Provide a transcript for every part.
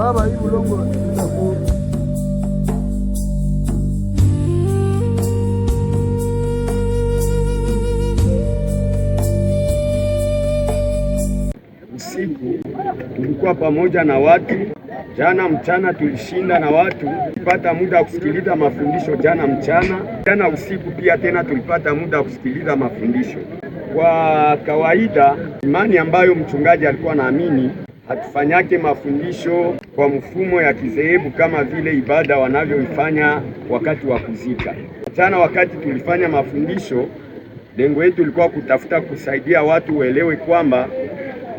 Baba, hii bulongo itaku Usiku tulikuwa pamoja na watu, jana mchana tulishinda na watu, tulipata muda wa kusikiliza mafundisho jana mchana, jana usiku pia tena tulipata muda wa kusikiliza mafundisho. Kwa kawaida, imani ambayo mchungaji alikuwa naamini, hatufanyake mafundisho kwa mfumo ya kizehebu kama vile ibada wanavyoifanya wakati wa kuzika. Jana wakati tulifanya mafundisho, lengo yetu ilikuwa kutafuta kusaidia watu waelewe kwamba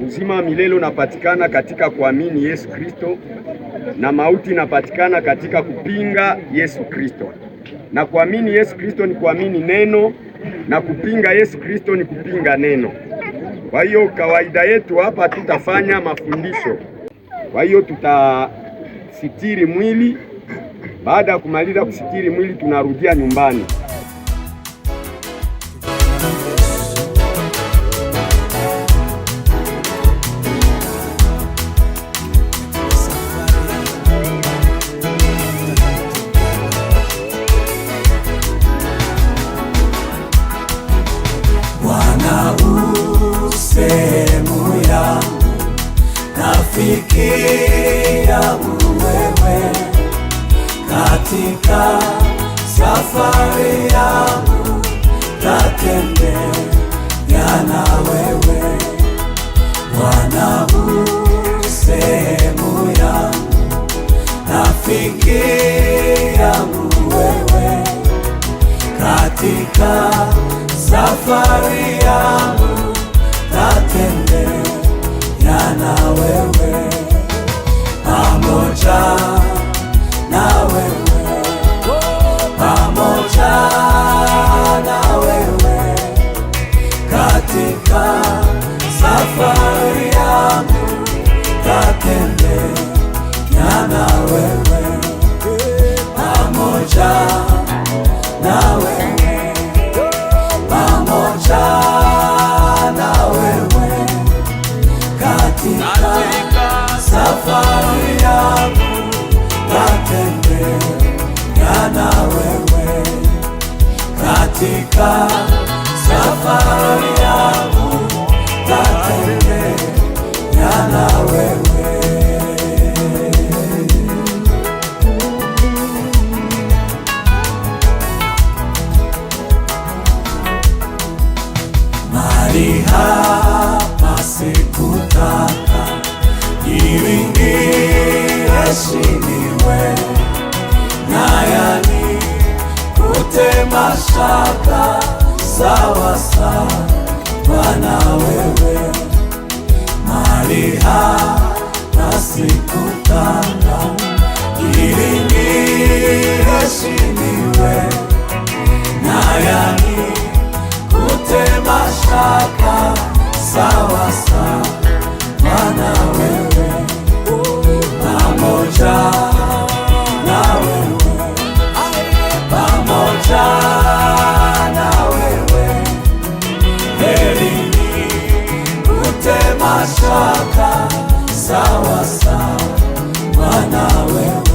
uzima wa milele unapatikana katika kuamini Yesu Kristo na mauti inapatikana katika kupinga Yesu Kristo. Na kuamini Yesu Kristo ni kuamini neno na kupinga Yesu Kristo ni kupinga neno. Kwa hiyo kawaida yetu hapa tutafanya mafundisho. Kwa hiyo tutasitiri mwili. Baada ya kumaliza kusitiri mwili tunarudia nyumbani. Bwana u sehemu yangu, rafiki yangu wewe, katika safari yangu tatembea na wewe. Bwana u sehemu yangu, rafiki yangu wewe, katika safari yangu tatembea na wewe, pamoja na wewe, pamoja na wewe, katika safari yangu tatembea na wewe, pamoja na wewe, pamoja na wewe, katika safari yangu tatembea na wewe, katika safari yangu tatembea na wewe. Mahali hapa sikutaka ili niheshimiwe, na yanikute mashaka sawa sawa na wewe. Mahali hapa sikutaka ili niheshimiwe, na yanikute mashaka sawa sawa na wewe, pamoja na wewe, pamoja na wewe, heri nikute mashaka sawa sawa na wewe.